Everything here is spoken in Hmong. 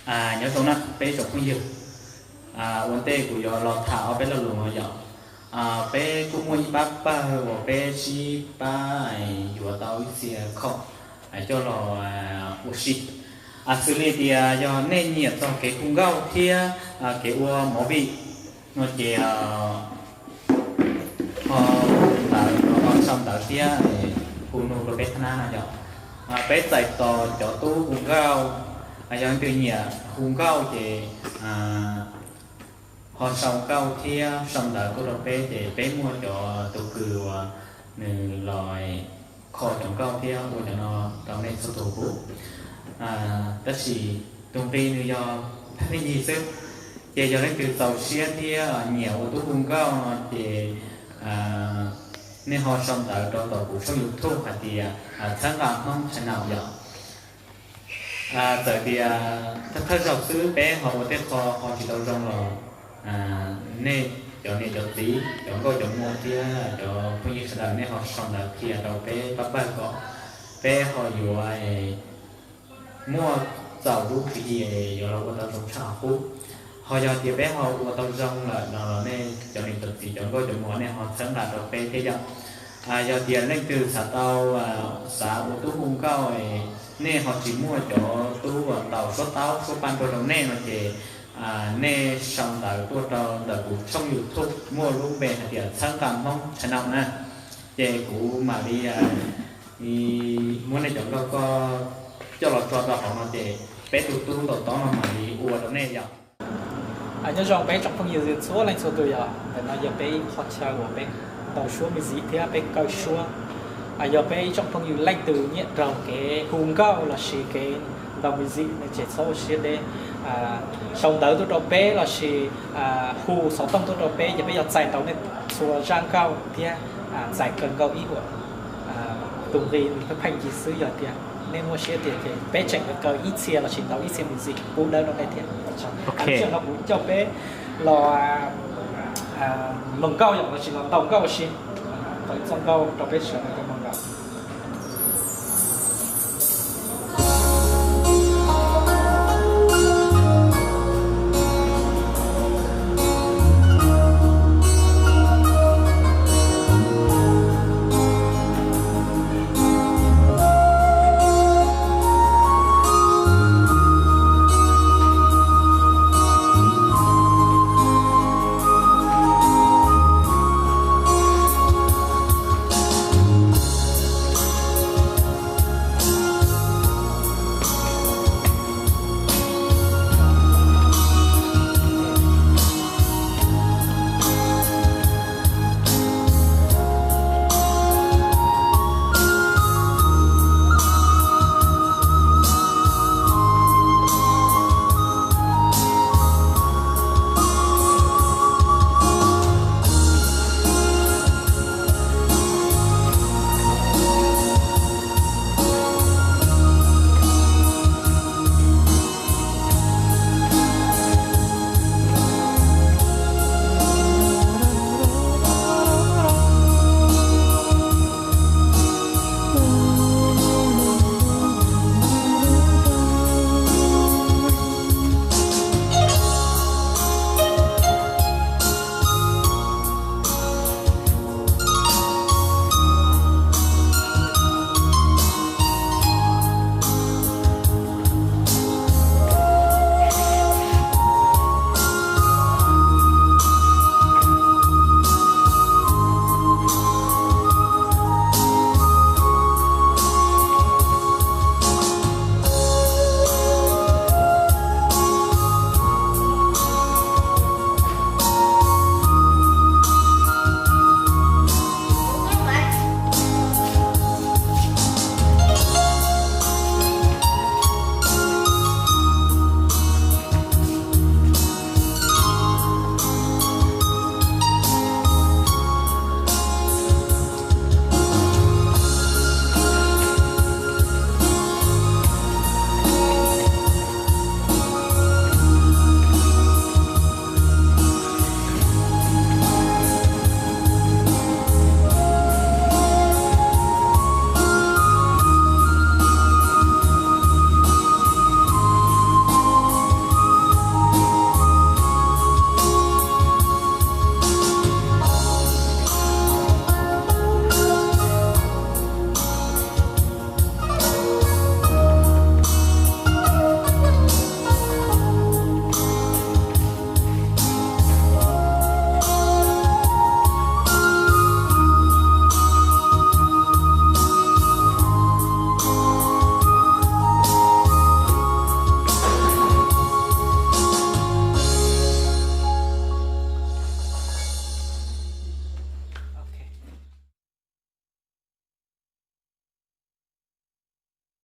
Nyob zoo na peb tsoom phooj ywg, ua ntej kuv yuav los tham ob peb lo lus no yom. Peb kuj muaj ib pab pawg uas peb sib pab yuav tau ib txhia khom coj los ua si. Xws li tias yog nej nyiam txog kev hu nkauj thiab kev ua movie no ces ho hu ntawv, ho sau ntawv thiab hu nug rau peb qhab na no yom. Peb txais tos cov tub hu nkauj, yog leej twg nyiam hu nkauj ces ho sau nkauj thiab sau ntawv tuaj rau peb ces peb muaj cov tus kws uas nws los kho cov nkauj thiab ua cov no rau nej txhua tus pub. Tab sis tus nqi nws yog thaj me ntsis xwb, ces yog leej twg txaus siab thiab nyiam ua tub hu nkauj no ces nej ho sau ntawv rau tom kuv tshooj YouTube hais tias Txhawb Nqa Hmoob Channel yom. Txawm tias thawj thawj zaug xwb peb ho ua tej qho ho tsis tau zoo los nej cov niam cov txiv, cov nkauj cov muam thiab cov phooj ywg sawv daws nej ho sau ntawv qhia rau peb pab pawg kom peb ho yuav muaj txaus lub tswv yim yuav los ua tau zoo tshaj qub. Ho yog tias peb ho ua tau zoo lawm no los nej cov niam cov txiv cov nkauj cov muam nej ho txhawb nqa rau peb thiab yom. Yog tias leej twg xav tau, xav ua tub hu nkauj, nej ho tsis muaj cov tub uas ntaus suab taub suab paj nruag rau nej no ces nej sau ntawv tuaj rau ntawm kuv tshooj YouTube muaj lub npe hais tias Txhawb Nqa Hmoob Channel na, ces kuv mam li muab nej cov nkauj ko coj los tso rau hauv no ces peb tus tub ntaus taub no mam li ua rau nej yom. Nyob zoo peb tsoom phooj ywg txhua leej txhua tus yom, ntawm no yog peb qhov chaw uas peb ntaus suab music thiab peb kaw suab. Yog peb ib tsoom phooj ywg leej twg nyiam raug kev hu nkauj lossis kev ntaus music no ces txhob ua siab deb, sau ntawv tuaj rau peb lossis hu xov tooj tuaj rau peb ces peb yuav txais tau nej txhua zaj nkauj thiab txais kaw nkauj ib huam. Tus nqi nws pheej pheej ncig xwb, yog tias nej muaj siab tiag ces peb tseem yuav kaw ib txhia lossis ntaus ib txhia music pub dawb rau nej thiab. Tam sim no kuv coj peb los mloog nkauj yom lossis los ntaus nkauj ua si, tau ib txoj nkauj rau peb sawv daws